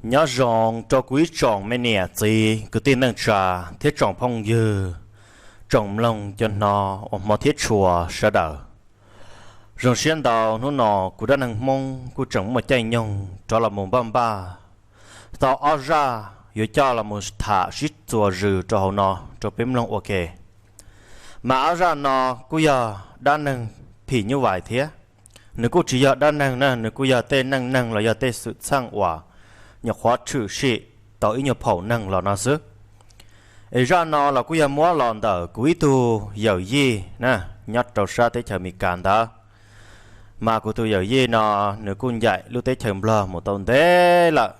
Nyob zoo rau kuv ib tsoom me niam txiv kwv tij neej tsa thiab tsoom phooj ywg, tsoom mloog cov hno uas hmov thiab tshua sawv daws. Zoo siab ntau hnub no kuv dab neeg Hmoob kuj tseem muaj caij nyoog rov los mus npaj npaj tau ob zaj yuav coj los mus tham sib txuas zws rau hauv no rau peb mloog ua ke. Mas ob zaj no kuj yog dab neeg phim nyuj vais thiab. Nws kuj tsis yog dab neeg na, nws kuj yog tej neej neeg los yog tej xwm txheej uas nyuam qhuav tshwm sim tau ib nyuag phaum neeg los no xwb. Es zaj no los kuj yog muab los ntawm kuv ib tug yawm yij na, nyob rau sab teb chaws Amelikas ntawd. Mas kuv tus yawm yij no nws kuj ncaim lub teb chaws Nplog mus tau ntev lawm.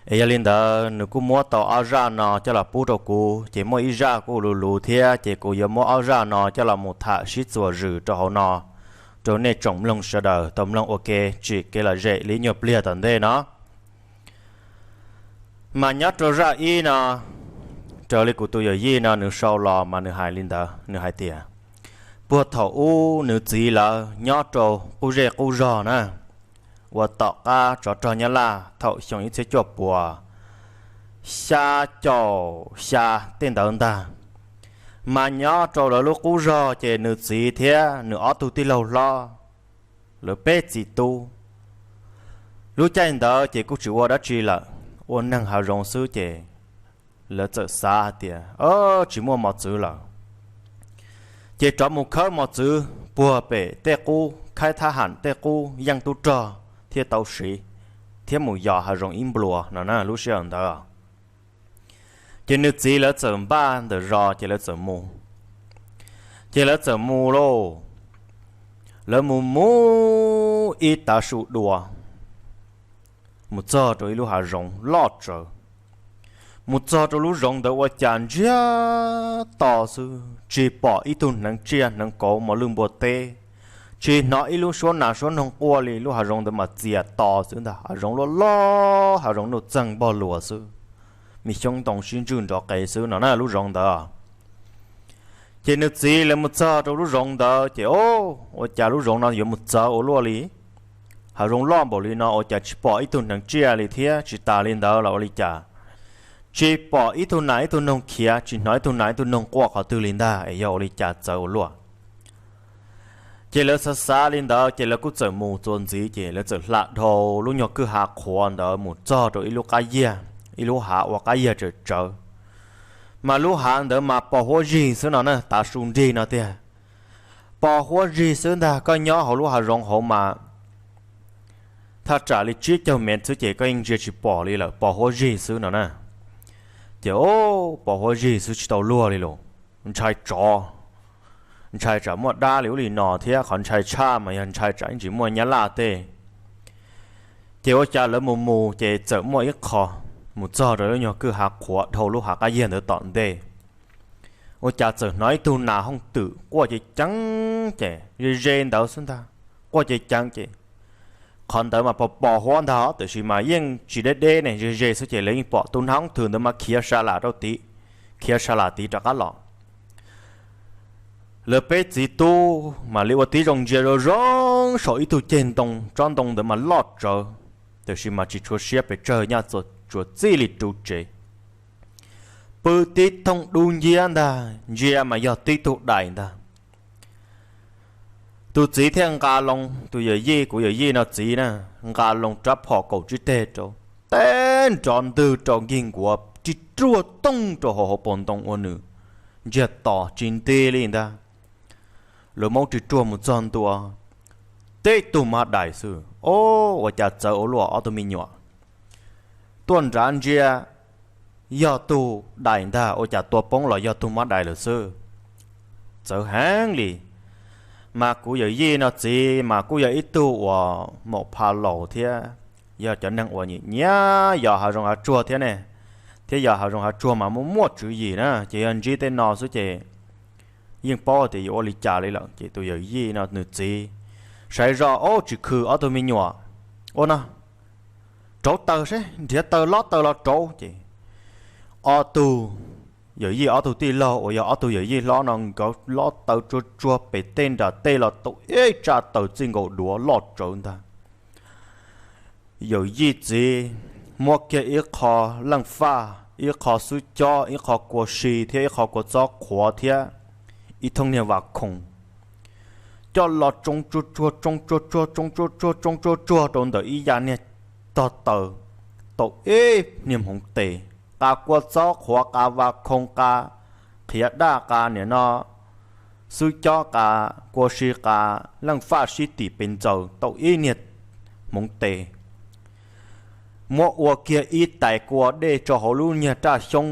Es yog li ntawd nws kuj muab tau ob zaj no coj los pub rau kuv, ces muaj ib zaj kuj luv luv thiab, ces kuv yuav muab ob zaj no coj los mus tham sib txuas zws rau hauv no rau nej tsoom mloog sawv daws tau mloog ua ke tsim kev lom zem li nyuag pliag tom ntej no. Mas nyob rau zaj ib no, raws li kuv tus yawm yij no nws sau los mas nws hais li ntawd, nws hais tias puag thaum ub nws txiv lawv nyob rau qub zej qub zog na, uas tom qab tsov rog Nyab Laj thaum xyoo ib txhiab cuaj puas xya caum xya tej ntawd ntag. Mas nyob rau lawv lub qub zog ces nws txiv thiab nws ob tug tij laug hlob, lawv peb txiv tub, lub caij ntawd ces kuj tsis ua dab tsi lawm, ua neeg hav zoov xwb ces lawv txawm xav hais tias tsis muaj mos txwv lawm, ces rov mus khawb mos txwv puag pem tej qub khaib thab ham tej qub yeej tub rog thiaj tau siv, thiab mus yos hav zoov ib nplua no na lub sij hawm ntawd. Ces nws txiv lawv txawm npaj ntawm zos ces lawv txawm mus. Ces lawv txawm mus lauj, lawv mus mus ib tav su dua, mus txog rau ib lub hav zoov loj tsawv. Mus txog rau lub zoov ntawd ua cas ntsiag to xwb, tsis pom ib tug hneev tsiaj hneev kauv mos lwj npua teb, tsis hnov ib lub suab nas suab noog quaj li. Lub hav zoov ntawd mas txias to xwb ntag, hav zoov loj loj, hav zoov nuj txeeg npog luas xwb, me xyoob ntoo sib ntswj nrov qees xwb no na lub zoov ntawd. Ces nws txiv lawv mus txog rau lub zoov ntawd ces, o, ua cas lub zoov no yuav mus txawv ua luaj li? Hav zoov loj npaum li no ua cas tsis pom ib tug hneev tsiaj li thiab? Tsis tas li ntawd los ua li cas tsis pom ib tug nas ib tug noog khiav, tsis hnov ib tug nas ib tug noog quaj qhov twg li ntag, es yog ua li cas txawv ua luaj? Ces lawv xav xav li ntawd ces lawv kuj txawm mus txuas ntxiv ces lawv txawm hla dhau lub nyuag kwj ha qhuav ntawd mus txog rau ib lub qab yiag, ib lub hav uas qab yiag tsawm tsawv. Mas lub hav ntawd mas pos huab zig xwb no na, tav su nrig no tiag, pos huab zig xwb ntag. Koj nyob hauv lub hav zoov hauv mas thaj tsam li tsib caug mev xwb ces koj yeej ntsia tsis pom li lawm, pos huab zig xwb no na. Ces, o, pos huab zig xwb tsis tau luag li los, ntshai tsov, ntshai tsam muaj dab li ub li no thiab. Qhov ntshai tshaj mas yog ntshai tsam ib ntsis muaj nyab laj tej. Ces ua cas lawv mus mus ces txawm muaj ib qho mus txog rau lub nyuag kwj ha qhuav dhau lub hav qab yiag ntawd tom ntej. Ua cas txawm hnov ib tug nas hooj twm quaj ceev ceev ces ze ze ntawd xwb ntag, quaj ceev ceev ces qhov ntawd mas pos pos huab ntag tiam sis mas yeej tsis deb deb ne, ze ze xwb ces lawv yeej pom tus nas hooj twm ntawd mas khiav sa lam rau tid, khiav sa lam tid rov qab los. Lawv peb txiv tub mam li ua tib zoo ntsia zoo zoo saum ib tug ceg ntoo, tsob ntoo ntawd mas loj tsawv, tiam sis mas tsis tshuav siab pes tsawg, nyaj txuas tsuas txij li ru tsev, pw tib thooj dub nciab ntag, ntsia mas yog tib tug dais ntag. Tus txiv thiaj nqa loo, tus yawm yij, kuv yawm yij no txiv na, nqa loo rab phom kaum tsib teg rau, teb nrov ntwg rau nkig nkuav ri ruag tooj rau hauv hauv paus ntoo ua nws ntsiag to tsis nti li ntag. Lawv maub ri ruag mus txog ntua, teb tug mab dais xwb. O, ua cas txawv ua luaj ob tug me nyuam. Tuaj nrad ntsia yog tug dais ntag, ua cas tua poob los yog tug mab dais lawm xwb. Txawv heev li. Mas kuv yawm yij no txiv mas kuj yog ib tug uas maum pha laus thiab, yog cov neeg uas nyiam nyiam yos hav zoov hav tsuag thiab ne, thiab yos hav zoov hav tsuag mas muaj muaj tswv yim na, ces yog ntsib tej no xwb ces yeej paub tias yuav ua li cas li lawm. Ces tus yawm yij no nws txiv saib zoj, o, tsis khw ob tug me nyuam, ua no, rauv taws seb, nrhiav taws lob taws los rauv. Ces ob tug yawm yij ob tug tij laug uas yog ob tug yawm yij hlob no nkawd lob taws tsuag tsuag pem tej nram tej los tau ib tsaj taws txij nkaus duav loj tsawv ntag. Yawm yij txiv muab kiag ib qho leej faj, ib qho xwb cob, ib qho kua si thiab ib qho kua txob qhuav thiab ib thooj niag vas khoom coj los tsoo tsuag tsuag, tsoo tsuag tsuag, tsoo tsuag tsuag, tsoo tsuag tsuag rau ntawm ib yam niag tog taws tau ib niag hmoov tes. Qa kua txob qhuav, qa vas khoom, qa qhiav daj, qa niam no xwb cob, qa kua si, qa leej faj sib tim pes ntxaws tau ib niag hmoov tes. Muab ua kiag ib tais kua dej tso hauv lub niag raj xyoob,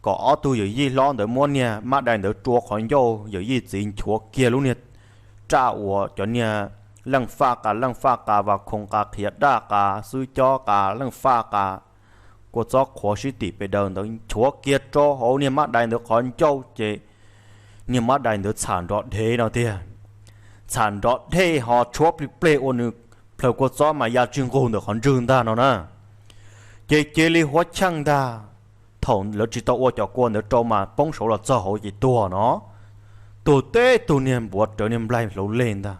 kom ob tug yawm yij hlob ntawd muab niag mab dais ntawd rua qhov ncauj, yawm yij txiv nchuav kiag lub niag raj uas cov niag leej faj qa, leej faj qa, vas khoom qa, qhiav daj qa, xwb cob qa, leej faj qa, kua txob qhuav sib tim pes daws ntawd nchuav kiag rau hauv niag mab dais ntawd qhov ncauj ces niag mab dais ntawd txham nrov dhev no tiag. Txham nrov dhev ho tshuab plig pleg ua nws plhaws kua txob mas ya tsis nqug ntawm qhov ntswg ntag no na. Ces cia li huab cheej ntag. Thaum lawv tsis tau ua cov kua ntawd rau mas poob saud los txog hauv ces tuag no. Tuag teb tug niag npuav rawv niag nplaig hlauv leg ntag.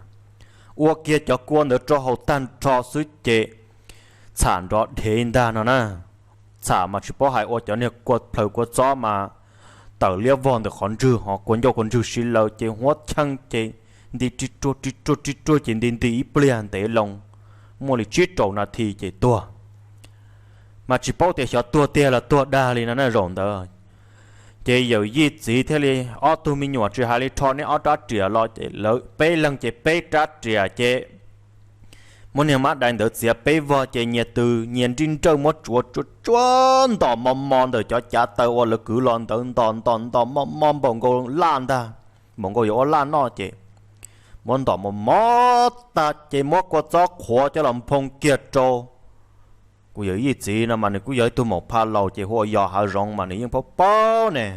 Ua kiag cov kua ntawd rau haus tag nrho xwb ces txham nrov dhev ntag no na. Txham mas tsis paub hais, ua cov niag kua plhaws kua txob mas tawm liab vog ntawm qhov ntswg ho kua ncauj kua ntswg sib law ces huab cheej ces nti ri ruag ri ruag ri ruag ces nti nti ib pliag ntev loo, muaj li tsib rau nas this ces tuag. Mas tsis paub tias xyov tuag tiag los tuag dag li no na zaum ntawd. Ces yawm yij txiv thiaj li ob tug me nyuam tsis hais li rho neb ob rab riam los ces lawv peb leeg ces peb rab riam ces muab niag mab dais ntawd txiav peb vog ces nyias tws nyias nrij nrawj muab tsuav tsuav tsuav ntom mos mos ntawm cov cav taws uas lawv kwv los ntawd ntom ntom ntom mos mos npaum nkaus laj ntag, npaum nkaus yuav ua laj noj ces muab ntom mos mos tag ces muab kua txob qhuav coj los nphoo kiag rau. Kuv yawm yij txiv no mas nws kuj yog ib tug maum pha laus ces hu ua yos hav zoov mas nws yeej paub paub ne.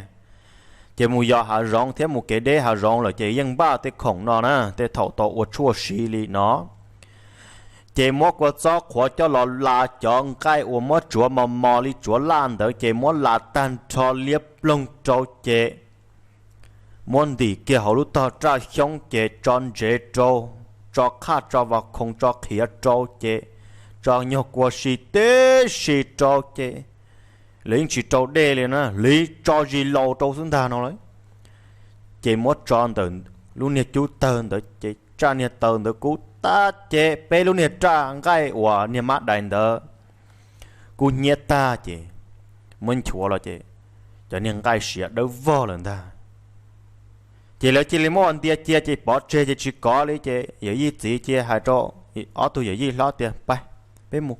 Ces mus yos hav zoov thiab mus kev deb hav zoov lawm ces yeej npaj tej khoom no na, tej thaum tau ua tshuaj siv li no. Ces muab kua txob qhuav coj los la cov nqaij uas muab tsuav mos mos li tsuav laj ntawd ces muab la tag nrho liab ploog rau ces muab ntim kiag hauv lub tog raj xyoob ces tso ntsev rau, tso qhaj tso vas khoom tso qhiav rau ces tso nyuag kua si tib si rau ces lawv yeej tsis rau dej li na, lawv tso zis laus rau xwb ntag no lawm. Ces muab tso ntawm lub niag cub tawg ntawd ces tsaj niag taws ntawd kub tag ces peb lub niag raj nqaij uas niag mab dais ntawd kub hnyiab tag ces muab nchuav los ces cov niag nqaij siav dawb vog lawm ntag. Ces lawv cia li muab ua ntia cia ces pov tseg ces tsis kov li ces yawm yij txiv cia hais rau ob tug yawm yij hlob tias pab peb mus.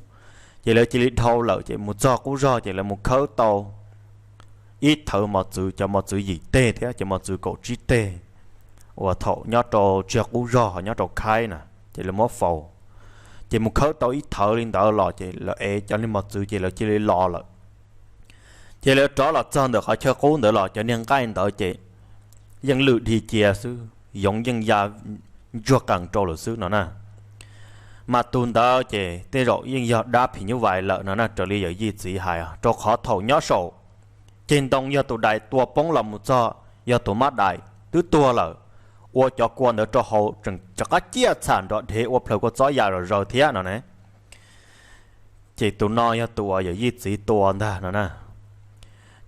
Ces lawv cia li dhau lawm ces mus txog qub zog ces lawv mus khawb tau ib thawv mos txwv, cov mos txwv yim teg thiab cov mos txwv kaum tsib teg uas thaum nyob rau tsiag qub zog ho nyob rau khaib na, ces lawv muab faus. Ces mus khawb tau ib thawv li ntawd los ces lawv ev cov niag mos txwv ces lawv cia li los lawm. Ces lawv rov los txog ntawm qhov chaw qub ntawd los cov niag nqaij ntawd ces yeej lwj dhi cia xwb, yoov yeej ya ntsuag qees rau lawm xwb no na. Mas tus ntawd ces tej zaum yeej yog dab phim nyuj vais lawm no na, raws li yawm yij txiv hais, rau qhov thaum nyob saum ceg ntoo yog tus dais tua poob los mus txog yog tus mab dais twb tuag lawm, ua cov kua ntawd rau haus tseem rov qab ciaj txham nrov dhev ua plhaws kua txob ya zom zaws thiab no ne. Ces tus no yog tus uas yawm yij txiv tua ntag no na.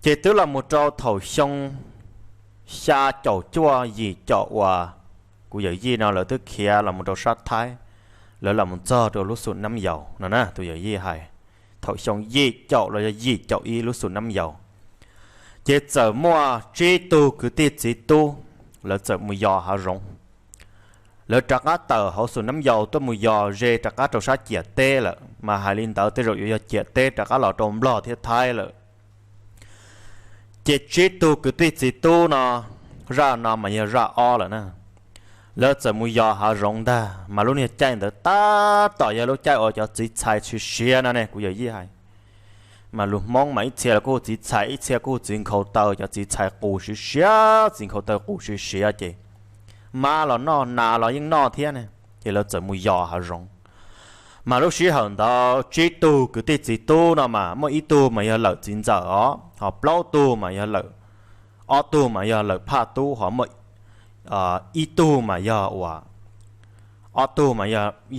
Ces twb los mus rau thaum xyoo xya caum cuaj yim caum uas kuv yawm yij no lawv twb khiav los mus rau sab Thaib, lawv los mus txog rau lub xum Nab Yaus no na, tus yawm yij hais, thaum xyoo yim caum los yog yim caum ib lub xum Nab Yaus, ces txawm muaj tsib tug kwv tij txiv tub, lawv txawm mus yos hav zoov. Lawv rov qab tawm hauv xum Nab Yaus tuaj mus yos ze rov qab rau sab ciam teb lawm, mas hais li ntawd tej zaum yuav yog ciam teb rov qab los rau Nplog thiab Thaib lawm. Ces tsib tug kwv tij txiv tub no, zaj no mas yog zaj ob lawm na. Lawv txawm mus yos hav zoov ntag, mas lub niag caij ntawd tab tom yog lub caij uas cov txiv txhais siav siav no ne, kuv yawm yij hais. Mas lus Hmoob mas ib txhia los kuj hu txiv txhais, ib txhia kuj hu txiv nkhaus taw, cov txiv txhais qus siav siav, txiv nkhaus taw qus siav siav ces mab los noj, nas los yeej noj thiab ne, ces lawv txawm mus yos hav zoov. Mas lub sij hawm ntawd tsib tug kwv tij txiv tub no mas muaj ib tug mas yog lawm txiv ntxawm os, ho plaub tug mas yog lawm, ob tug mas yog lawm phaj tub, ho muaj ib tug mas yog uas ob tug mas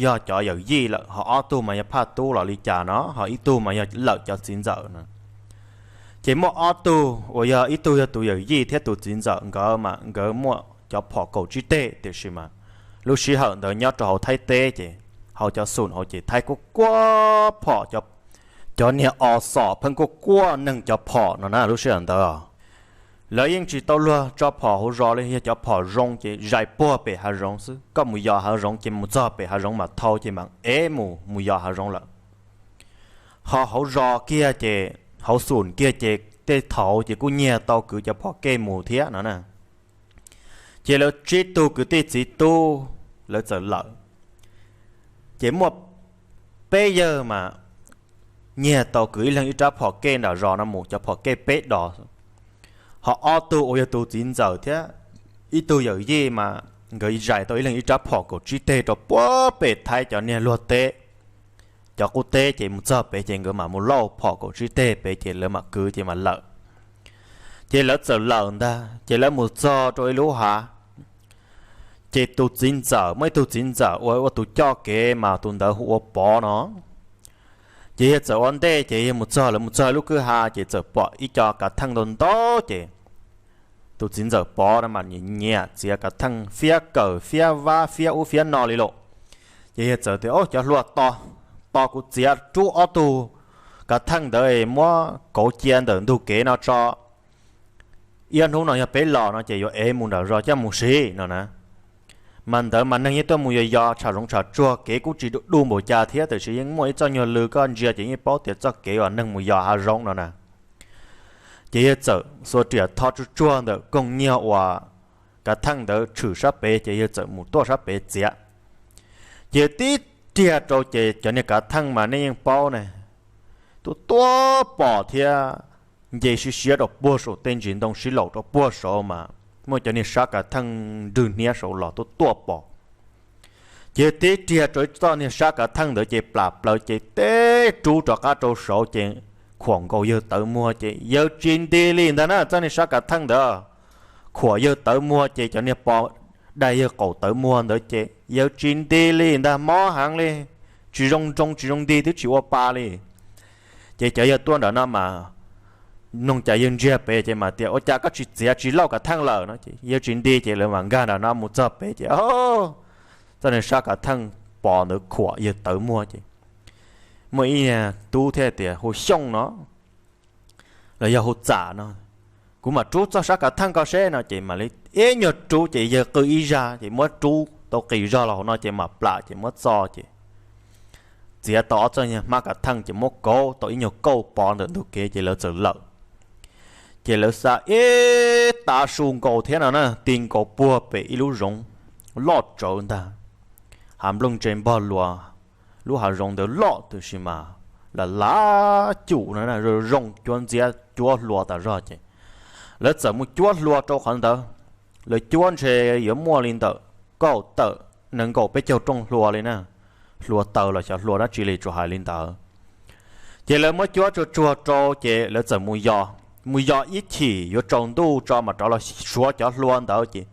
yog cov yawm yij lawm, ho ob tug mas yog phaj tub los li cas no, ho ib tug mas yog lawm cov txiv ntxawm no. Ces muaj ob tug uas yog ib tug yog tus yawm yij thiab tus txiv ntxawm nkawd mas nkawd muaj cov phom kaum tsib teg, tiam sis mas lub sij hawm ntawd nyob rau hauv Thaib teb ces hauv cov xum hauv ces Thaib kuj kuaj phom, cov niag o xom pheej kuj kuaj neeg cov phom no na lub sij hawm ntawd. Lawv yeej tsis tau luag tso phom hauv zos li, yog cov phom zoo ces zais puag pem hav zoov xwb, koj mus yos hav zoov ces mus txog pem hav zoov mas thau ces mam ev mus mus yos hav zoov lawm. Ho hauv zos kiag ces, hauv xum kiag ces tej thaum ces kuj nyiag tau kwv cov phom kej mus thiab no na. Ces lawv tsib tug kwv tij txiv tub lawv txawm lawm, ces muaj peb yawg mas nyiag tau kwv ib leeg ib rab phom kej nram zos no mus, cov phom kej peb dos. Ho ob tug uas yog tus txiv ntxawm thiab ib tug yawm yij mas nkawd zais tau ib leeg ib rab phom kaum tsib teg rau puag pem Thaib cov niag luag teb. Cov qub teb ces mus txog pem ces nkawd mam mus lauj phom kaum tsib teg pem ces lawv mam kwv ces mam lawm. Ces lawv txawm lawm ntag, ces lawv mus txog rau ib lub hav. Ces tus txiv ntxawm, muaj ib tug txiv ntxawm ua ua tus coj kev mas tus ntawd hu ua Pov no. Ces yawg txawm ua ntej ces yawg mus txog, lawv mus txog lub kwj ha ces txawm pom ib co kav theej ntau ntau ces tus txiv ntxawm Pov no mas nyiam nyiam txiav kav theej, fiab kawm fiab vab fiab ub fiab no li lauj. Ces yawg txawm tias, Au, cov hluas, tos, tos kuv txiav rub ob tug kav theej ntawd muab kauv cia ntawm ntug kev no tso. Ib hnub no yog peb los no ces yuav ev mus nram zos coj mus siv no na. Mas ntawd mas neeg yeej tuaj mus yos yos tsham zoov tsham tsuag, kev kuj tsis du npaum cas thiab, tiam sis yeej muaj ib txoj nyuag lw koj ntsia ces yeej paub tias txoj kev uas neeg mus yos hav zoov no na. Ces yawg txawm xuas riam tho tsuag tsuag ntawm koog nyiag uas kav theej ntawd tshwm sab pem, ces yawg txawm mus tuaj sab pem txiav. Ces tib riag rau ces cov niag kav theej mas nej yeej paub ne, tuaj tuaj pom thiab nce siab siab rau puag saum tej ntsis ntoo sib laum rau puag saud mas muaj cov niag sab kav theej nrwg hniab saud los tuaj tuaj pom. Ces tib riag rau ib txoj niag sab kav theej ntawd ces plam plaws ces tib rub rov qab rau saud ces khuam nkaus yawg tawv muag ces yawg tsis nti li ntag na. Txoj niag sab kav theej ntawd khuam yawg tawv muag ces cov niag pos dai yawg qaum tawv muag ntawd ces yawg tsis nti li ntag, mob heev li, tsis zoo nroo tsis zoo nti twb tsis ua pa li. Ces cov yawg tuaj nram no mas noog cas yawg ntsiag pem ces mas tias, Ua cas koj tsis txiav tsis lauj kav theej lawm no? Ces yawg tsis nti ces lawv mam nkag nram no mus txog pem ces txoj niag sab kav theej pos ntawd khuam yawg tawv muag ces muaj ib niag tub thiaj tias, Hu Xyooj no los yog hu Txam no, kuv mam rub txoj sab kav theej koj seb no. Ces mam li ib nyuag rub ces yawg qw ib zaj ces muab rub tau qis zog los hauv no ces mam plam ces muab txo ces txiav tau ob txoj niag hmab kav theej ces muab kauv tau ib nyuag kauj pov ntawm ntug kev ces lawv txawm lawm. Ces lawv xa ib tav su nkaus thiab no na, ti nkaus puag pem ib lub zoov loj tsawv ntag, hav nplooj ntse npog luas. Lub hav zoov ntawd loj tiam sis mas lam lav cum no zoo cuab ntxiab cuab hlua tas zog ces lawv txawm mus cuab hlua rau qhov ntawd. Lawv cuab ntshe yuav muaj li ntawm kaum tawm nees nkaum peb caug rooj hlua li na. Hlua taws los xyov hlua dab tsi li tsuas hais li ntawd. Ces lawv muab cuab tsuag tsuag rau ces lawv txawm mus yos, mus yos ib chim yuav tsaus ntuj tso mas rov los suav cov hlua ntawd ces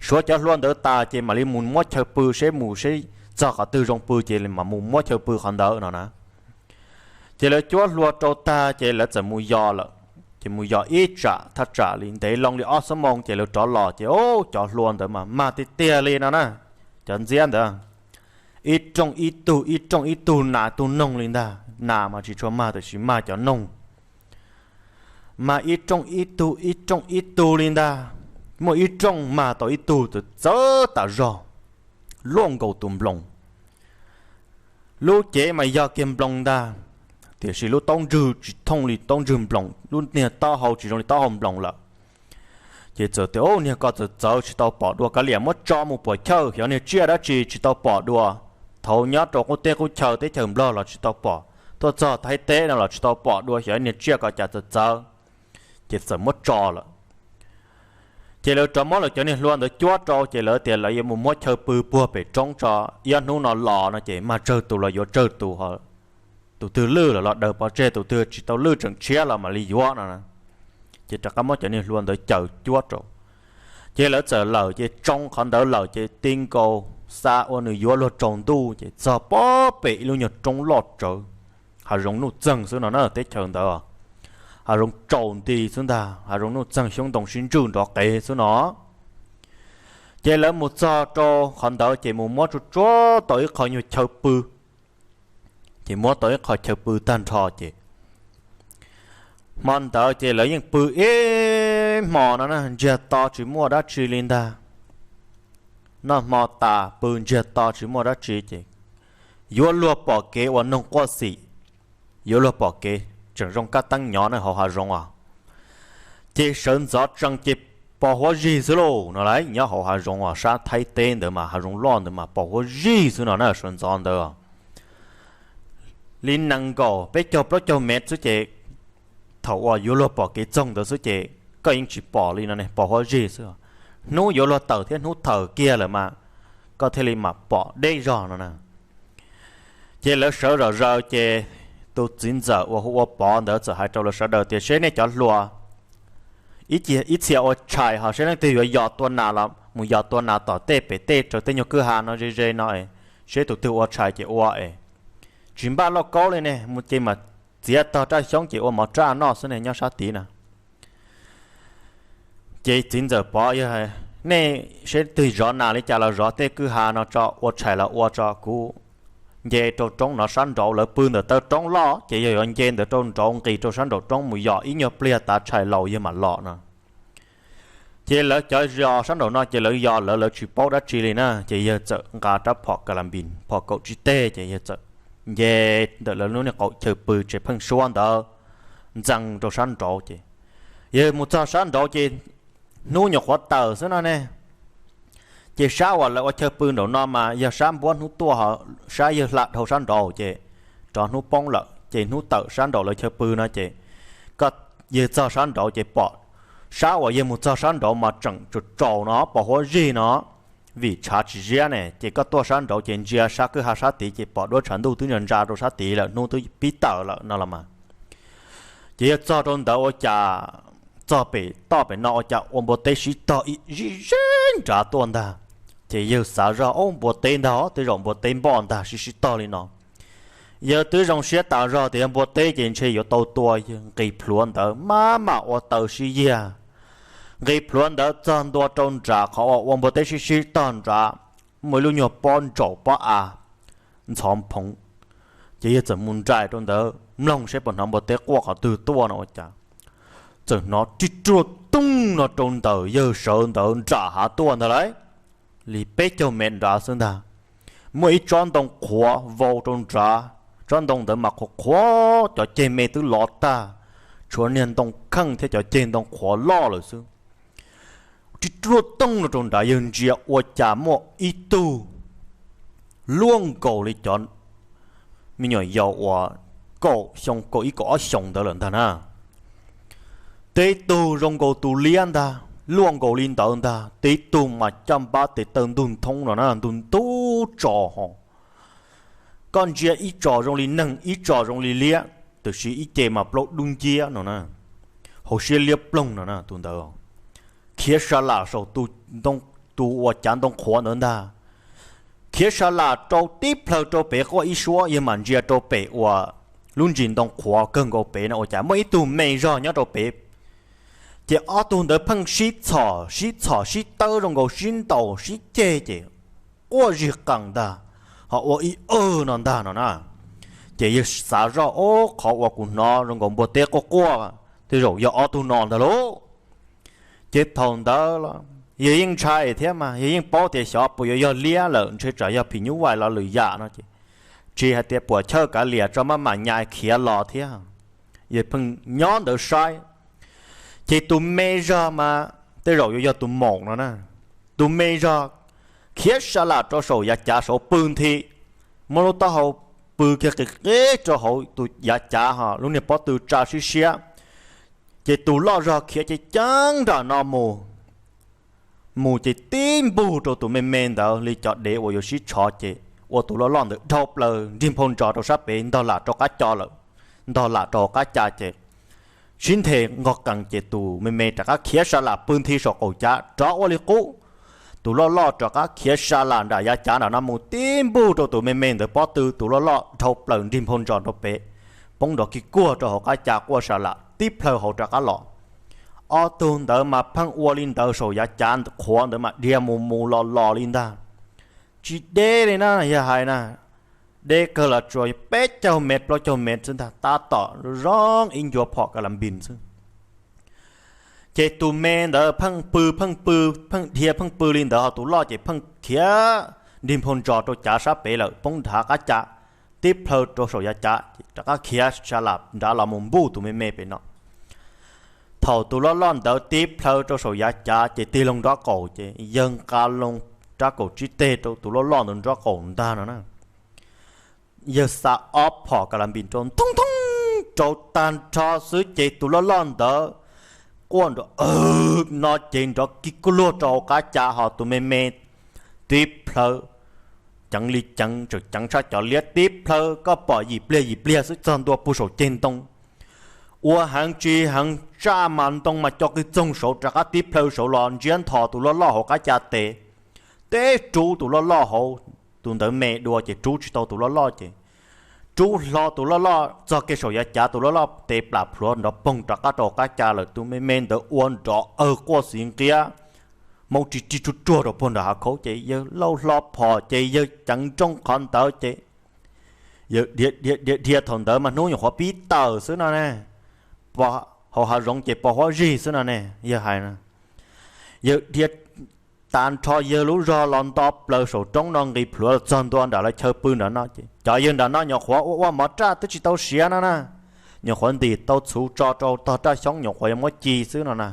suav cov hlua ntawd tas ces mam li mus muab chaw pw seb mus seb txog qhov twg zoo pw ces mam mus muab chaw pw qhov ntawd no na. Ces lawv cuab hlua rau tag ces lawv txawm mus yos lawm. Ces mus yos ib tsam thaj tsam li ntev loo li ob xuab moos ces lawv rov los ces ub cov hlua ntawd mas mag tiag tiag li no na. Cov ntxiab ntawd ib rooj ib tug ib rooj ib tug nas tug noog li ntag, nas mas tsis tshua mag tiam sis mag cov noog. Mag ib rooj ib tug ib rooj ib tug li ntag. Muaj ib rooj mag tau ib tug txawv txawv tas zog, luaj nkaus tus nploos. Lub cev mas yog kiag nploos ntag, tiam sis lub taub ntswg tsis thooj li taub ntswg nploos, lub niag taub hau tsis zoo li taub hau nploos lawm. Ces txawm tias, Ub, niag ko txawv txawv tsis tau pom dua, kav liam muab tso mus puam chawj xyov niag tsiaj dab tsi tsis tau pom dua. Thaum nyob rau qub teb qub chaw teb chaws Nplog los tsis tau pom, tuaj txog Thaib teb no los tsis tau pom dua, xyov niag tsiaj ko cas txawv txawv. Ces txawm muab tso lawm. Ces lawv rov muab lawv cov niag hlua ntawd cuab rau ces lawv tias lawv yuav mus muab chaw pw puag pem roob tso, ib ob hnub no los no ces mag tsawg tus los yuav tsawg tus, tus twg lwj los los daws pov tseg, tus twg tsis tau lwj tseem tshiab los mam li yuav no na. Ces rov qab muab cov niag hlua ntawd cuab rau. Ces lawv txawm lawm ces tsoo qhov ntawd lawm ces ti nkaus xa ua nws yuav luag tsaus ntuj ces txog pob pem ib lub nyuag roob loj tsawv, hav zoov nuj txeeg xwb no na, teb chaws ntawd hav zoov tsaus nti xwb ntag, hav zoov nuj txeeg xyoob ntoo sib ntswj nrov qev xwb no. Ces lawv mus txog rau qhov ntawd ces mus muab tsuag tsuag tau ib qho nyuag chaw pw, ces muab tau ib qho chaw pw tag nrho ces hmo ntawd ces lawv yeej pw ib hmo no na, ntsiag to tsis muaj dab tsi li ntag. Noj hmo tas pw ntsiag to tsis muaj dab tsi ces yuav luag pom kev uas noog quaj xim, yuav luag pom kev tseem zoo kab teeb nyob na hauv hav zoov os. Ces sawv ntxov tsees ces pos huab zig xwb lauj no lauj, nyob hauv hav zoov uas sab Thaib teb ntawd mas hav zoov loj ntawd mas pos huab zig xwb no na, sawv ntxov ntawd li nees nkaum peb caug plaub caug mev xwb ces thaum uas yuav luag pom kev txoog ntawd xwb ces koj yeej tsis pom li no ne, pos huab zig xwb. Hnub yuav luag tawm thiab hnub tawm kiag lawm mas koj thiaj li mam pom deb zog no na. Ces lawv sawv zom zaws ces tus txiv ntxawm uas hu ua Pov ntawd txawm hais rau lawv sawv daws tias seb nej cov hluas ib txhia ua tshais ho seb leej twg yuav yos tua nas los mus yos tua nas tom tej pem tej raws tej nyuag kwj ha no ze ze no, seb tus twg ua tshais ces ua es tsis npaj lauj kaub li ne, mus ces mam txiav tog raj xyoob ces ua mov raj noj xwb ne, nyob sab tid na. Ces txiv ntxawm Pov yog nej seb twg zov nas li cas los zov tej kwj ha no tso, ua tshais los ua tso, kuv nce rau roob no sab nraud, lawv pw ntawm taw roob loj ces yog yuav nce ntawd rau nraud nqis rau sab nraum roob mus yos ib nyuag pliag tav tshais laus yawg mam los no. Ces lawv cov yos sab nraum no ces lawv yos lawv, lawv tsis paub dab tsi li na, ces yawg txawm nqa rab phom ka la npis phom kaum tsib teg ces yawg txawm nce ntawm lawv lub niag qaum chaw pw tsev pheeb suab ntawd ntxees rau sab nraud ces yawg mus txog sab nraud ces hnub nyuam qhuav tawm xwb no ne. Ces sab uas lawv ua chaw pw nraum no mas yog sab npuab hnub tuaj ho sab yawg hla dhau sab nraud ces rov hnub poob lawm ces hnub tawm sab nraum lawv chaw pw no ces koj yawg txog sab nraud ces pom sab uas yawg mus txog sab nraud mas tseem tsaus tsaus no pos huab zig no, vim tshav tsis ziab ne ces koj tuaj sab nraud ces ntsia sab kwj ha sab tid ces pom duab tshav ntuj twb ntsa ntsa rau sab tid lawm, hnub twb pib tawm lawm no los mas. Ces yawg txog rau ntawd ua cas txog pem toj pem no ua cas ua npua teb sib tog ib zig zig nrad tuaj ntag. Ces yawg xav zog ub npua teb ntag, tej zaum npua teb npoj ntag sib sib tog li no. Yawg twb zoo siab tas zog tias yog npua teb ces ntshe yuav tau tua, yawg nqis plhuav ntawd maj mam ua taw sib yiag, nqis plhuav ntawd txog ntua rau nram qhov uas ua npua teb sib sib tog nrad, muaj ib lub nyuag pob ntsaum pob av ntxhov phoov. Ces yawg txawm mus nraim rau ntawd mloog seb puas hnov npua teb quaj qhov twg tuaj no ua cas txawm hnov rij ruaj tooj no rau ntawm yawg sawv ntawd nram hav tuaj ntag lauj, li peb caug mev nrad xwb ntag. Muaj ib tsob ntoo qhuav vau rau nrad, tsob ntoo ntawd mas qhuav qhuav, cov ceg me twb lov tag, tshuav niag ntoo kheej thiab cov ceg ntoo qhuav loj lawm xwb. Rij ruaj tooj no rau nrad, yawg ntsia ua cas muaj ib tug luaj nkaus li cov me nyuam yaus uas kaum xyoo kaum ib kaum ob xyoos ntawd lawm ntag na. Tib tug zoo nkaus tus liab ntag, luaj nkaus li ntawd ntag, tib tug mas caj npab tes taw ntug nthoob no na, ntug ntub tso ho. Koj ntsia ib tso zoo li neeg ib tso zoo li liab, tiam sis ib ce mas plaub dub nciab no na, hauv siab liab ploog no na tus ntawd. Khiav sa lam saum tus uas cav ntoo qhuav ntawd ntag. Khiav sa lam rau tib plhaw rau pem quaj ib suab, yawg mam ntsia rau pem uas lub ntsis ntoo qhuav kawg nkaus pem no ua cas muaj ib tug me zog nyob rau pem. Ces ob tug ntawd pheej sib txhom sib txhom sib tawb zoo nkaus sib ntaus sib ceg ces quaj zig qees ntag, ho ua ib awg no ntag no na. Ces yawg xav zoj ob qhov uas kuv hnov zoo nkaus npua teb quaj quaj, tej zaum yog ob tug no ntag lauj. Ces thaum ntawd los yawg yeej ntshai thiab mas yawg yeej paub tias xyov puas yuav yog liab lawm, ntshe tsam yog phim nyuj vais los lwm yam no ces tsis hais tias puas chawj kav liam tso maj mam nyai khiav los thiab. Yawg pheej nyob ntawd saib. Ces tus me zog mas tej zaum yuav yog tus maum no na. Tus me zog khiav sa lam rau saum yav cav saud pw nthi, muab lub taub hau pw kiag qis qis rau hauv tus yav cav ho lub niag pob tw tsa siab siab. Ces tus loj zog khiav ceev ceev nram no mus, mus ces tib npug rau tus me me ntawd li cov dev uas yuav sib tshov ces ua tus loj loj ntawd dhau plaws nrig nphau ntsos rau sab pem ntog lam rau qab co lawm, ntog lam rau hauv qab ca ces sib nthe nqog qees ces tus me me rov qab khiav sa lam pw nthi saum qaum cav rov ua li qub. Tus loj loj rov qab khiav sa lam nram yav cav nram no mus tib npuj rau tus me me ntawd pob tw, tus loj loj dhau plaws nrig nphau ntsos rau pem, poob nrov kiv kuag rau hauv qab cav quaj sa lam tib plhaw hauv rov qab los. Ob tug ntawd mas pheej ua li ntawd saum yav cav qhuav ntawd mas dhia mus mus los los li ntag. Tsis deb li na, yawg hais na, deb kawg los tsuas peb caug mev plaub caug mev xwb ntag, tab tom zoo ib ncua phom ka la npis xwb. Ces tus me ntawd pheej pw pheej pw, pheej dhia pheej pw li ntawd, ho tus loj ces pheej khiav nrig nphau ntsos rau cav sab pem lawm poob nrhav qab cav tib plhaw rau saum yav cav ces rov qab khiav sa lam nrad los mus npuj tus me me pem no. Thaum tus loj loj ntawd tib plhaw rau saum yav cav ces tig loo nraub qaum ces yawg nqa loo rab kaum tsib teg rau tus loj loj ntawd nraub qaum ntag no na. Yawg xa ob phom ka la npis rau nthoob nthoob rau tag nrho xwb ces tus loj loj ntawd quaj nrov no ces nrov kiv kuag luag rau hauv qab cav, ho tus me me tib plhaw ceev li ceev, tseem ceev tshaj cov liab, tib plhaw koj pom yim pliag yim pliag xwb txog ntua puag saum ceg ntoo. Ua heev tsis heev, tsaj mas ntoo mas co qw txoog saud rov qab tib plhaw saud los ntsiab nthos tus loj loj hauv qab cav tes, teb rub tus loj loj hauv, tus ntawd me dua ces rub tsis tau tus loj loj ces rub hlo tus loj loj txog kiag saum yav cav, tus loj loj tes plam plhuav nrov poog rov qab rau hauv qab cav lawm. Tus me me ntawd ua nrov awg quaj xiv nqiab, maub ris rig ruag ruag rau puag nram hav khaub ces yawg lauj hlo phom ces yawg ceev nrooj qhov ntawd ces yawg dhia dhia dhia dhia thaum ntawd mas hnub nyuam qhuav pib tawm xwb no ne, hauv hav zoov ces pos huab zig xwb no ne, yawg hais na. Yawg dhia tag nrho yawg lub zog los nto plaws saum roob no nqis plhuav los txog ntua nram lawv chaw pw nram no ces cov yawg nram no nyuam qhuav ua ua mov raj twb tsis tau siav no na, nyuam qhuav ntim tau txhuv tso rau tog raj xyoob nyuam qhuav yuav muab ci xwb no na.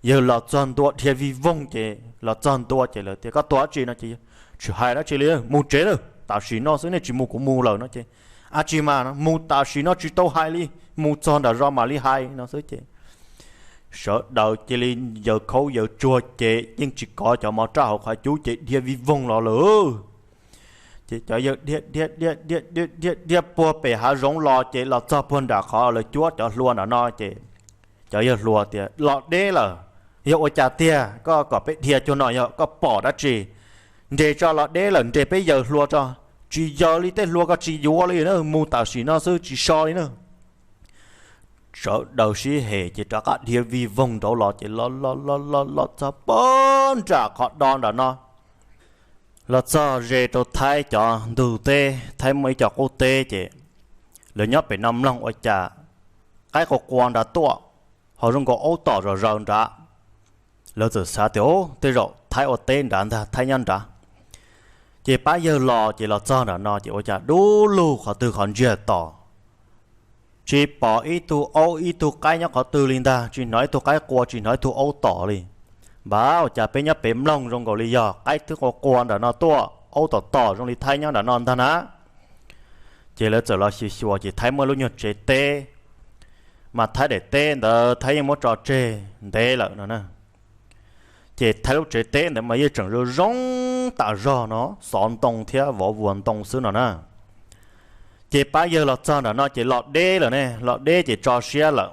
Yawg los txog ntua dhia vij voog ces los txog ntua ces lawv tias koj tuaj dab tsi no ces tsis hais dab tsi li, mus tsev lawm, tam sim no xwb nej tsis mus kuv mus lawm no ces ab tsi mas mus tam sim no tsis tau hais li, mus txog nram zos mam li hais no xwb ces sawv daws cia li yaws khaub yaws tsuag ces yeej tsis kov cov mov raj hauv qhov cub ces dhia vij voog los lawm. Ces cov yawg dhia dhia dhia dhia dhia dhia dhia puag pem hav zoov los ces los txog puag nram qhov lawv cuab cov hlua nram no ces cov yawg hluas tias los deb lawm, yog ua cas tiag koj kom peb dhia cuag no yog koj pom dab tsi? Nres tso los deb lawm nres peb yaws hlua tso. Tsis yaws li tej hlua koj tsis yuav li na, mus tam sim no xwb tsis so li na. Sawv daws sib hem ces rov qab dhia vij voog nraud los ces los los los los los txog puag nram qhov do nram no, los txog ze rau Thaib cov ntug teb, Thaib muaj ib co qub teb ces lawv nyob pem no mloog ua cas qaib qua qua nrad tuaj, ho zoo nkaus aub tom zom zaws nrad. Lawv txawm xav tias tej zaum Thaib ua teb nrad ntag, Thaib nyob nrad. Ces pab yawg los ces los txog nram no ces ua cas dub lug qhov twg qhov ntsiag to, tsis pom ib tug aub ib tug qaib nyob qhov twg li ntag, tsis hnov ib tug qaib qua tsis hnov ib tug aub tom li. Npam, ua cas peb nyob pem mloog zoo nkaus li yog qaib twb qua qua nram no tuaj, aub tom tom zoo li Thaib nyob nram no ntag na. Ces lawv txawm los xyuas xyuas ces Thaib muaj lub nyuag tsev teb, mas Thaib daim teb ntawd Thaib yeej muab tso tseg ntev lawm no na. Ces Thaib lub tsev teb ntawd mas yeej tseem zoo zoo tam zog no, xov ntoo thiab vov vuas ntoo xwb no na. Ces pab yawg los txog nram no ces los deb lawm ne, los deb ces tso siab lawm.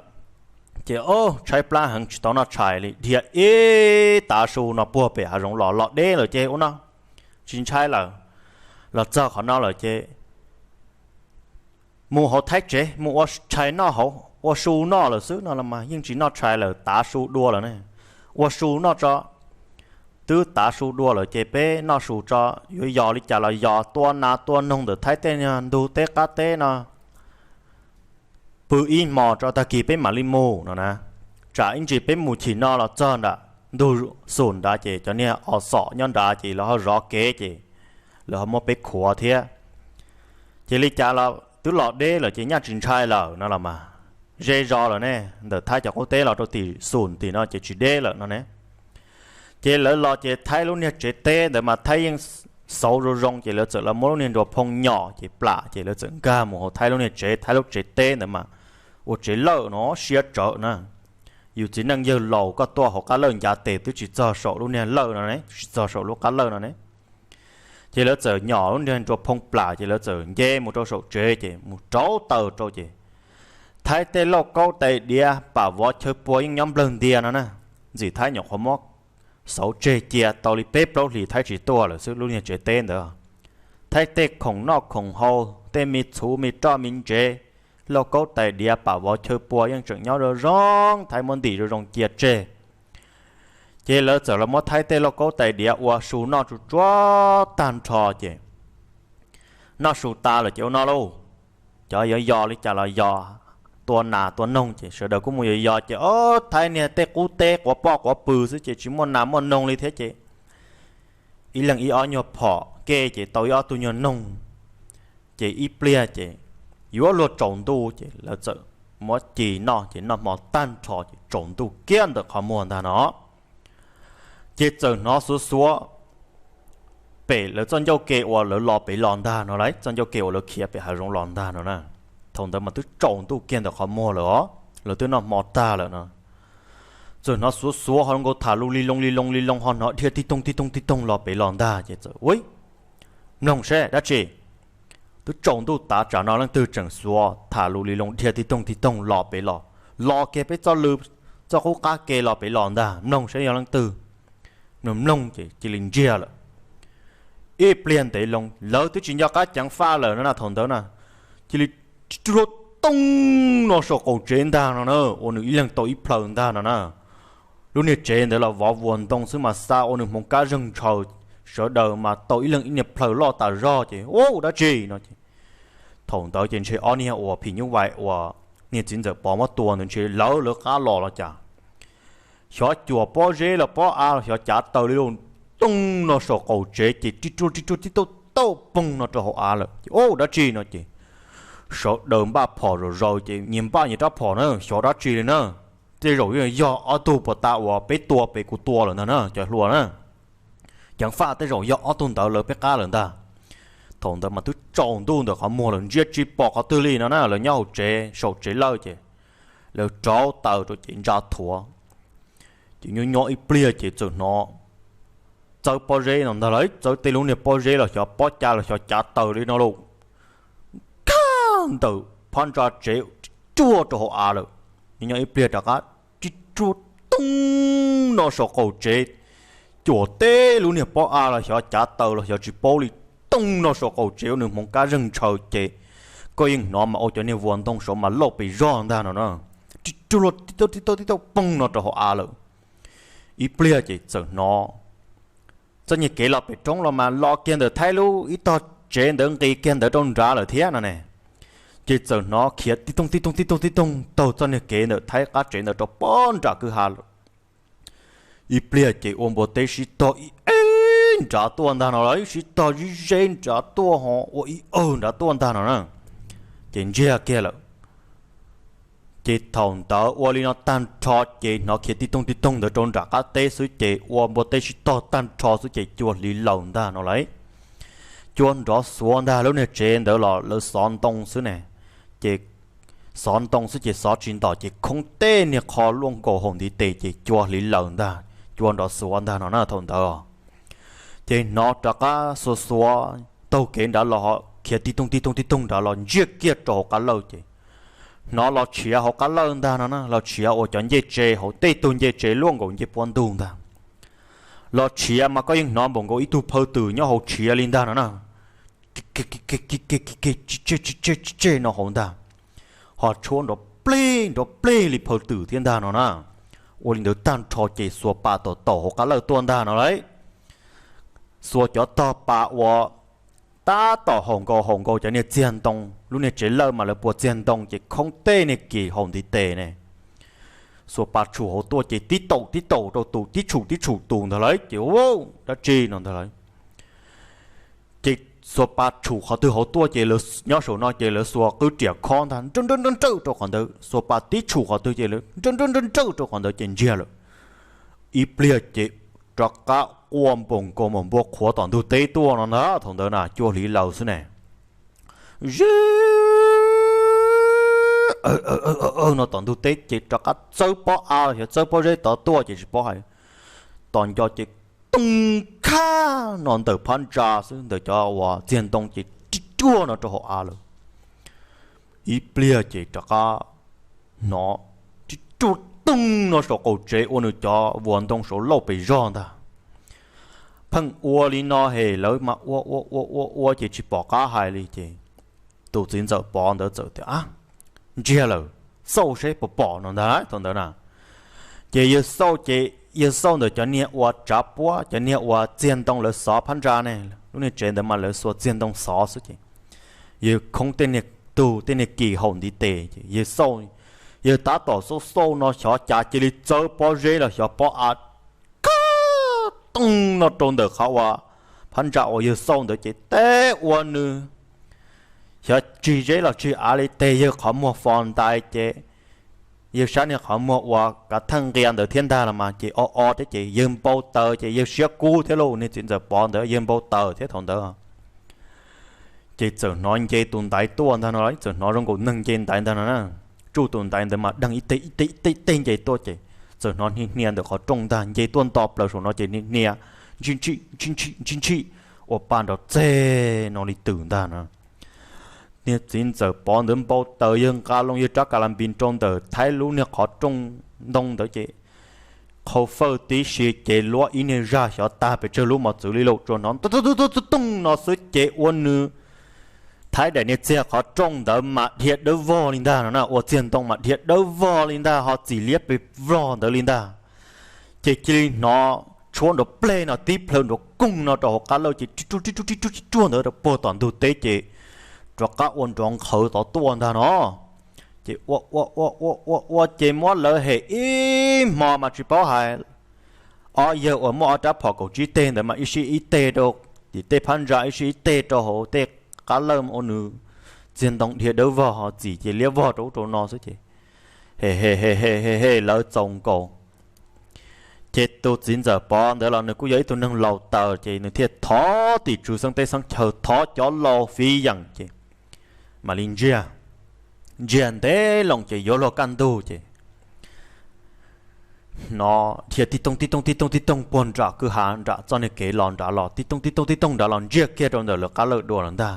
Ces o, tshaib plab heev tsis tau noj tshais li, dhia ib tav su no puag pem hav zoov los, los deb lawm ces ua no tsis ntshai lawm. Los txog qhov no lawm ces mus hauv Thaib tsev mus ua tshais noj hauv, ua su noj lawm xwb no los mas yeej tsis noj tshais lawm, tav su dua lawm ne. Ua su noj tso, twb tav su dua lawm ces peb noj su tso, yuav yos li cas los yos, tua nas tua noog ntawm Thaib tej ntug teb qab teb no pw ib hmos tso, tag kis peb mam li mus no na. Tsam ib ntsis peb mus chim no los txog nram ntug xum nrad ces cov niag os xom nyob nrad ces lawv ho zov kev ces lawv ho muab peb khuav thiab. Ces li cas los twb los deb lawm ces nyaj tsis ntshai lawm no los mas. Ze zos lawm ne, ntawm Thaib cov qub teb los rau tim xum tim no ces tsis deb lawm no ne. Ces lawv los ces Thaib lub niag tsev teb ntawd mas Thaib yeej xauv zoo zoo ces lawv txawm los muab lub niag nruas phoo nyom ces plam ces lawv txawm nkag mus hauv Thaib lub niag tsev, Thaib lub tsev teb ntawd mas ua tsev lawj no siab tsawv na. Yus txiv neej yawg laus koj tuaj hauv qab lawj ncav tes twb tsis txog saum lub niag lawj no ne, tsis txog saum lub qab lawj no ne. Ces lawv txawm nyom lub niag nruas phoo plam ces lawv txawm nce mus rau saum tsev ces mus rauv taws rau ces Thaib tej lauj kaub tais diav pam vov chaw pua yeej nyob nplawg ntias no na. Ntxim Thaib nyuam qhuav muab xauv tseg cia tau li peb plaub hlis Thaib tsis tuaj lawm xwb lub niag tsev teb ntawd. Thaib tej khoom noj khoom haus, tej me txhuv me roj me ntsev, lauj kaub tais diav pam vov chaw pua yeej tseem nyob zoo zoo, Thaib muab ntim zoo zoo cia tseg. Ces lawv txawm los muab Thaib tej lauj kaub tais diav ua su noj tsuj tsuav tag nrho ces noj su tas lawm ces ua no lauj, cov yuav yos li cas los yos, tua nas tua noog ces sawv daws kuj mus yos yos ces ob Thaib niag tej qub teb quav poj quav pw xwb ces tsis muaj nas muaj noog li thiab ces ib leeg ib ob nyuag phom ke ces tau ib ob tug nyuag noog. Ces ib pliag ces yuav luag tsaus ntuj ces lawv txawm muab ci noj ces noj hmo tag nrho ces tsaus ntuj kiag ntawm qhov muag ntag no. Ces txawm hnov xuav xuav pem lawv txoj ncauj ke uas lawv los pem los ntag no lauj, txoj ncauj ke uas lawv khiav pem hav zoov los ntag no na. Thaum ntawd mas twb tsaus ntuj kiag ntawm qhov muag lawm os, lawv twb noj hmo tag lawm no. Txawm hnov xuav xuav ho nkaus tham lus li loo li loo li loo ho hnov dhia tig toog tig toog tig toog los pem los ntag ces txawm ua mloog seb dab tsi. Twb tsaus ntuj tav tsam no leej twg tseem xuav tham lus li loo dhia tig toog tig toog los pem los, los kiag peb txoj lw, txoj qub qab ke los pem los ntag, mloog saib yog leej twg. Mloog mloog ces cia li ntsiag lawm. Ib pliag ntev loo lawv twb tsis nco qab ceev faj lawm no na, thaum ntawd na cia li rub toog no saum qaum tsev ntag no na, ua nws ib leeg tau ib plhaw ntag no na. Lub niag tsev ntawd los vov vuas ntoo xwb mas xa ua nws hmoov kab zeeg ntshaw, sawv daws mas tau ib leeg ib niag plhaw loj tas zog ces ua dab tsi no ces thaum ntawd ces ntshe ob niag uas phim nyuj vais uas niag txiv ntxawm Pov muab tua ntawd ntshe lawv lawv qab los los cas, xyov cuam pob zeb los pob av los xyov cav taws li lauj, toog no saum qaum tsev ces rib ruaj rib ruaj tib tauj tauj poog no rau hauv av lawm ces ua dab tsi no ces sawv daws npaj phom zom zaws ces nyias npaj nyias rab phom na, xyov dab tsi li na. Tej zaum yog ob tug puas tas uas peb tua pem kuv tua lawm ntag na, cov hluas na. Ceev faj tej zaum yog ob tug ntawd lawv peb qab lawm ntag. Thaum ntawd mas twb tsaus ntuj ntawm qhov muag lawm ntsia tsis pom qhov twg li no na, lawv nyob hauv tsev saum tsev lawj ces lawv rauv taws rau ces ntsa thuav. Ces nyob nyob ib pliag ces txawm hnov txawb pob zeb no ntag lauj, txawb tej lub niag pob zeb los xyov pob ca los xyov cav taws li no lauj, khab ntawm phab ntsa tsev rib ruaj rau hauv av lawm. Nyob nyob ib pliag rov qab rib ruaj toog no saum qaum tsev, cuam tej lub niag pob av los xyov cav taws los xyov tsis paub li, toog no saum qaum tsev ua nws hmoov kab zeeg ntshaw ces koj yeej hnov mas ua cov niag vuas ntoo saud mas lauj pes zog ntag no na. Rib ruaj tib tauj tib tauj tib tauj poog no rau hauv av lawm. Ib pliag ces txawm hnov txoj niag kev los pem roob los mas los kiag ntawm Thaib lub ib tog tsev ntawd nqis kiag ntawd rau nrad lawm thiab no ne. Ces txawm hnov khiav tib toog tib toog tib toog tib toog taug txoj niag kev ntawm Thaib qab tsev ntawd rau pob nram kwj ha lawm. Ib pliag ces ua npua teb sib tog ib ev nrad tuaj ntag no lauj, sib tog zib zeb nrad tuaj ho ua ib awg nrad tuaj ntag no na. Ces ntsiag kiag lawm. Ces thaum ntawd ua li no tag nrho ces hnov khiav tib toog tib toog ntawd rau nram qab teb xwb ces ua npua teb sib tog tag nrho xwb ces cua hliv laws ntag no lauj. Cua nrov xuav ntag, lub niag tsev ntawd los lawv xov ntoo xwb ne. Ces xov ntoo xwb ces xov tsis ntom ces khoob tej niag qho luaj nkaus hauv ntiv tes ces cua hliv laws ntag, cua nrov xuav ntag no na thaum ntawd. Ces hnov rov qab xuav xuav taug kev nrad los, khiav tib toog tib toog tib toog nrad los ntsiag kiag rau hauv qab lawj ces hnov los tshiav hauv qab lawj ntag no na, los tshiav uas cov ncej tsev hauv tej tug ncej tsev luaj nkaus ncej puab ntug ntag. Los tshiav mas koj yeej hnov npaum nkaus ib tug phaw twm nyob hauv tshiav li ntag no na. Tsis tseg tsis tseg tsis tseg no hauv ntag, ho tshuab nrov pleg nrov pleg li phaw twm thiab ntag no na. Ua li ntawd tag nrho ces xuas pas tom taum hauv qab lawj tuaj ntag no lauj. Xuas cov tog pas uas tab tom haum nkaus haum nkaus cov niag txiag ntoo, lub niag tsev lawj mas lawv puas txiag ntoo ces khoob tej niag kis haum ntiv tes ne. Xuas pas tshum hauv tuaj ces tib taum tib taum rau tus, tib tshum tib tshum tus ntag lauj ces ua dab tsi no ntag lauj. Ces xuas pas tshum qhov twg hauv tuaj ces lawv nyob saum no ces lawv xuas qwb riam khob ntag nrawj nrawj nrawj nrawj rau qhov ntawd, xuas pas tib tshum qhov twg ces lawv nrawj nrawj nrawj nrawj rau qhov ntawd ces ntsiag lawm. Ib pliag ces rov qab quaj npaum nkaus mas npua qhuav tom ntug teb tuaj no ntag, thaum ntawd na cua hliv laws xwb ne. Zib no tom ntug teb ces rov qab txawb pob av los xyov txawb pob zeb tod tuaj ces tsis paub hais. Tom nco ces toog khab no ntawm phab ntsa xwb, ntawm cov uas txiag ntoo ces rib ruaj no rau hauv av lawm. Ib pliag ces rov qab hnov rib ruaj toog no saum qaum tsev ua nws cov vuas ntoo saud lauj pes zog ntag. pheej ua li no hes lawv mas ua ua ua ua ua ces tsis pom qab hais li ces tus txiv ntxawm Pov ntawd txawm tias, Ab, ntsiag lawm, xauj seb puas pom no ntag. Thaum ntawd na ces yawg xauj ces yawg xauj ntawm cov niag uas tsav puab, cov niag uas txiag ntoo lawv xov phab ntsa ne, lub niag tsev ntawd mas lawv xuas txiag ntoo xov xwb ces yawg khoob tej niag tug tej niag kis haum ntiv tes ces yawg xauj, yawg tab tom xauj xauj no xyov cas cia li txawb pob zeb los xyov pob av kab tooj no rau ntawm qhov uas phab ntsa uas yawg xauj ntawd ces teb ua nws xyov tsig zeb los tsig av li teg yawg qhov muag fo ntais ces yawg sab niag qhov muag uas kav theej nqia ntawd thiab ntag los mas ces o o thiab ces yawg npau taws ces yawg siab kub thiab lauj, niag txiv ntxawm Pov ntawd yawg npau taws thiab thaum ntawd ces txawm hnov nce tus ntaiv tuaj ntag no, txawm hnov zoo nkaus neeg nce ntaiv ntag no na. Tsuj tus ntaiv ntawd mas deeg ib teg ib teg ib teg ib teg nce tuaj ces txawm hnov hnia hnia ntawm qhov rooj ntag, nce tuaj nto plaws saum no ces hnia hnia ntshij ntshij ntshij ntshij ntshij ua pa nrov txeg no li twm ntag no. Niag txiv ntxawm Pov ntawd npau taws yawg nqa loo yawg rab ka la npis rau ntawm Thaib lub niag qhov rooj ntoo ntawd ces qhau fawj tib si ces luab ib niag zaj xyov tag pes tsawg lub mos txwv li lauj, tsuas hnov tooj tooj tooj no xwb ces ua nws Thaib daim niag txiag qhov rooj ntawd mas dhia dawb vog li ntag no na, ua txiag ntoo mas dhia dawb vog li ntag ho txim liab pes vog ntawd li ntag. Ces cia li hnov tshuab nrov pleg no tib plhaw nrov koog no rau hauv qab lawj ces ri ruaj ri ruaj ri ruaj ri ruaj ntawd rau puag tom ntug teb ces rov qab ua nrov nqhawv tod tuaj ntag no. Ces ua ua ua ua ua ua ces muab lawv hem ib hmo mas tsis paub hais. Ob yawg uas muaj ob rab phom kaum tsib teg ntawd mas ib sij ib teg rau tim tej phab ntsa, ib sij ib teg rau hauv tej qab lawj ua nws txiag ntoo dhia dawb vog ho txim ces liab vog rau ub rau no xwb ces he he he he he he lawv txaus nkaus. Ces tus txiv ntxawm Pov ntawd los nws kuj yog ib tug neeg laus taws ces nws thiaj thov tim tswv xeeb teb xeeb chaw, thov cov laus fiv yeem ces mam li ntsiag, ntsiag ntev loo ces yuav luag kaj ntug ces hnov dhia tib tooj tib tooj tib tooj tib tooj puag nram kwj ha nram txoj niag kev los nrad los tib tooj tib tooj tib tooj nrad los ntsiag kiag rau ntawm lawv qab lawj dua lawm ntag.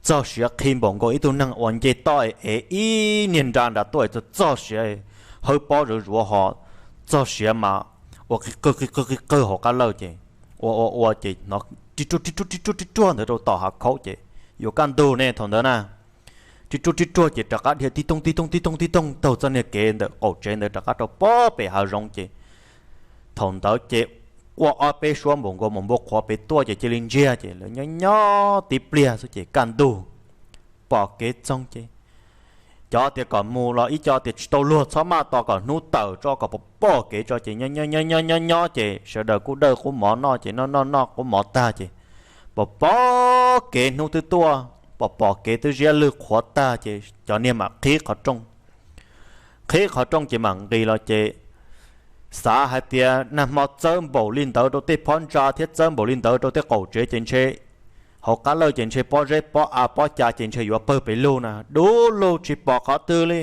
Txog siav qhi npaum nkaus ib tug neeg uas nce toj es ev ib niag nra nrad tuaj es txog txog siav hawb pob zuav zuav ho txog siav mas ua qi qawg qi qawg qi qawg hauv qab lawj ces ua ua ua ces hnov ri ruaj ri ruaj ri ruaj ri ruaj ntawd rau tom hav khaub ces yuav kaj ntug ne thaum ntawd na. Ri ruaj ri ruaj ces rov qab dhia tib tooj tib tooj tib tooj tib tooj taug txoj niag kev ntawm qaum tsev ntawd rov qab rau pob pem hav zoov ces thaum ntawd ces quaj ob peb suab npaum nkaus mus npua qhuav pem tuaj ces cia li ntsiag ces lawv nyob nyob tib pliag xwb ces kaj ntug pom kev txoog ces cov tias kom mus los ib co tias tsis tau luag txhob maj tos kom hnub tawm tso kom pom pom kev tso ces nyob nyob nyob nyob nyob ces sawv daws kuj dawj qub mov noj ces noj noj noj qub mov tag ces pom pom kev hnub twb tuaj, pom pom kev twb ziab lwg qhuav tag ces cov niag mam qhib qhov rooj. Qhib qhov rooj ces mam nqis los ces xav hais tias nag hmo txawb npaum li ntawd rau tej phab ntsa thiab txawb npaum li ntawd rau tej qaum tsev ces ntshe hauv qab lawj ces ntshe pob zeb pob av pob ca ces ntshe yuav pawg pes lug na, dub lug tsis pom qhov twg li.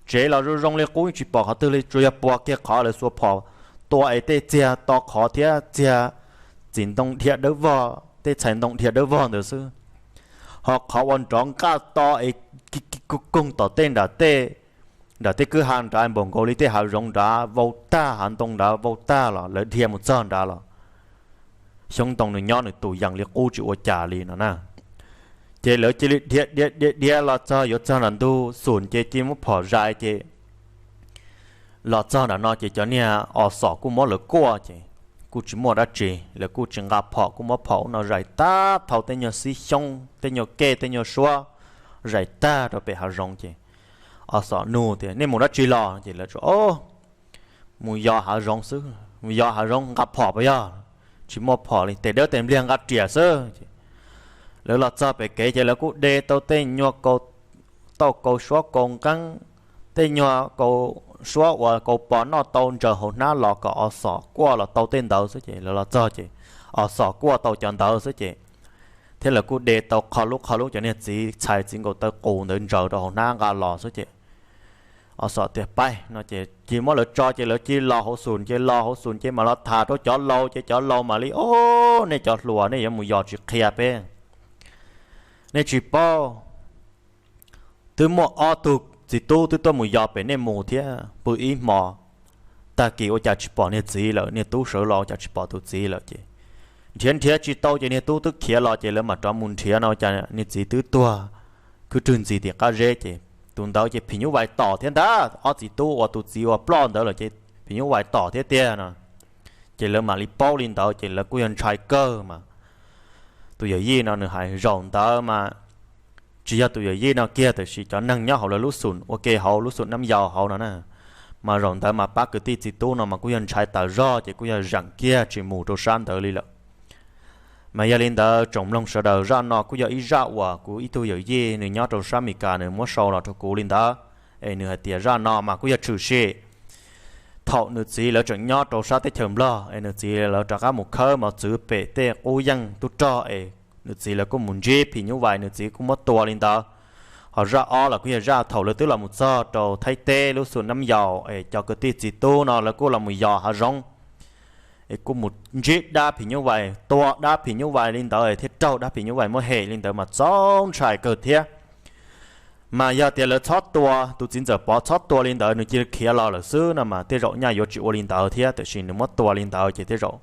Tsev los zoo zoo li qub tsis pom qhov twg li, tsuas yog puas kiag qhov lawv xuas phom tua es tej txiag to qhov thiab txiag txiv ntoo dhia dawb vog, tej txhais ntoo dhia dawb vog ntawd xwb. Ho qhov uas nrov nqaj to es ki ki koog koog tom tej nram tej, nram tej kwj ha nrad npaum nkaus li tej hav zoov nrad vau tag, hav ntoo nrad vau tag los lawv dhia mus txog nrad los xyoob ntoo nws nyob nws tus yees li qub tsis ua cas li no na. Ces lawv cia li dhia dhia dhia dhia los txog yuav txog nram ntug xum ces cia muab phom zais ces los txog nram no ces cov niag os xom kuj muab lawv kuaj ces kuj tsis muaj dab tsi, lawv kuj tsis nqa phom kuj muab phom ub no zais tag, thau tej nyuag xib xyoob tej nyuag kej tej nyuag suab zais tag rau pem hav zoov ces os xom nug tias nej mus dab tsi los ces lawv tsuas mus yos hav zoov xwb, mus yos hav zoov nqa phom puas yog? Tsis muaj phom li, tes dawb tes npliag nqa riam xwb. Lawv los txog pem kev ces lawv kuj de tau tej nyuag kaus, tauj kaus suab kaus nqeeb, tej nyuag kaus suab uas kaus pos noj tau ntsaws hauv hnab los kom os xom kuaj los tau tej ntawd xwb ces lawv los txog ces os xom kuaj tau cov ntawd xwb ces thiab lawv kuj de tau qho lub qho lub cov niag txiv txhais txiv nkaus taw qus ntawd ntsaws rau hauv hnab nqa los xwb ces os xom tias paib no ces cia muab lawv tso ces lawv cia los hauv xum ces los hauv xum ces mam los tham rau cov laus ces cov laus mam li, o, nej cov hluas nej yuav mus yos tsis qhia peb, nej tsis paub, twb muaj ob tug txiv tub twb tuaj mus yos pem nej mus thiab pw ib hmo, tag kis ua cas tsis pom niag txiv lawm, niag tub sawv los ua cas tsis pom tus txiv lawm ces Nrhiav nrhiav tsis tau ces niag tub twb khiav los ces lawv mam rov mus nrhiav no cas niag txiv twb tuag khwb rwg ntxiv tim qab zeb ces tus ntawd ces phim nyuj vais tom thiab ntag. Ob txiv tub uas tus txiv uas ploj ntawd lawm ces phim nyuj vais tom thiab tiag no. Ces lawv mam li paub li ntawd ces lawv kuj yog ntshai kawg mas. Tus yawm yij no nws hais zaum ntawd mas tsis yog tus yawm yij no kiag tiam sis cov neeg nyob hauv lawv lub xum ua ke hauv lub xum nab yaus hauv no na, mas zaum ntawd mas pab kwv tij txiv tub no mas kuj yog ntshai tas zog ces kuj yog zeem kiag tsis mus rau sab ntawd li lawm. Mas yog li ntawd tsoom mloog sawv daws, zaj no kuj yog ib zaj uas kuv ib tug yawm yij nws nyob rau sab Amelikas nws muab sau los rau kuv li ntawd, es nws hais tias zaj no mas kuj yog tshwm sim thaum nws txiv lawv tseem nyob rau sab teb chaws Nplog es nws txiv lawv rov qab mus khawb mos txwv pem tej qub yeej tub rog es nws txiv lawv kuj mus ntsib phim nyuj vais nws txiv kuj muab tua li ntawd. Ho zaj ob los kuj yog zaj thaum lawv twb los mus txog rau Thaib teb lub xum nab yaus es cov kwv tij txiv tub no lawv kuj los mus yos hav zoov es kuj mus ntsib dab phim nyuj vais, tua dab phim nyuj vais li ntawd thiab raug dab phim nyuj vais muab hem li ntawd mas txaus ntshai kawg thiab. Mas yog tias lawv txhob tua, tus txiv ntxawm Pov txhob tua li ntawd nws cia li khiav los lawm xwb no mas tej zaum nyaj yuav tsis ua li ntawd thiab, tiam sis nws muab tua li ntawd ces tej zaum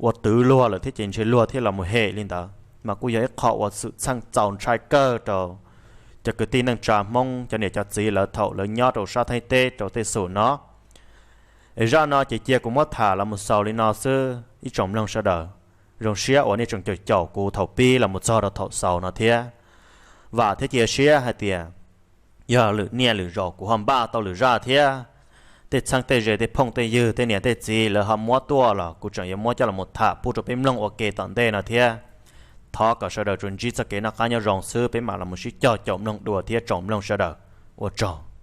ua twv luag lawm thiab ces ntshe luag thiaj los mus hem li ntawd. Mas kuj yog ib qho uas xwm txheej txaus ntshai kawg rau cov kwv tij neej tsa Hmoob cov niam cov txiv lawv thaum lawv nyob rau sab Thaib teb rau tej xum no. Es zaj no ces cia kuv muab tham los mus xaus li no xwb ib tsoom mloog sawv daws. Zoo siab uas nej tseem caum caum kuv thaum pib los mus txog rau thaum xaus no thiab. Vam thiab cia siab hais tias yog lwm niaj lwm zaus kuv ho npaj tau lwm zaj thiab tej txheeb tej ze tej phooj tej ywg tej niam tej txiv lawv ho muab tuaj los kuv tseem yuav muab coj los tham pub rau peb mloog ua ke tom ntej no thiab. Thov kom sawv daws tsuas ntsib txoj kev noj qab nyob zoo xwb peb mam los mus sib cog caum mloog dua thiab tsoom mloog sawv daws. Ua tsaug.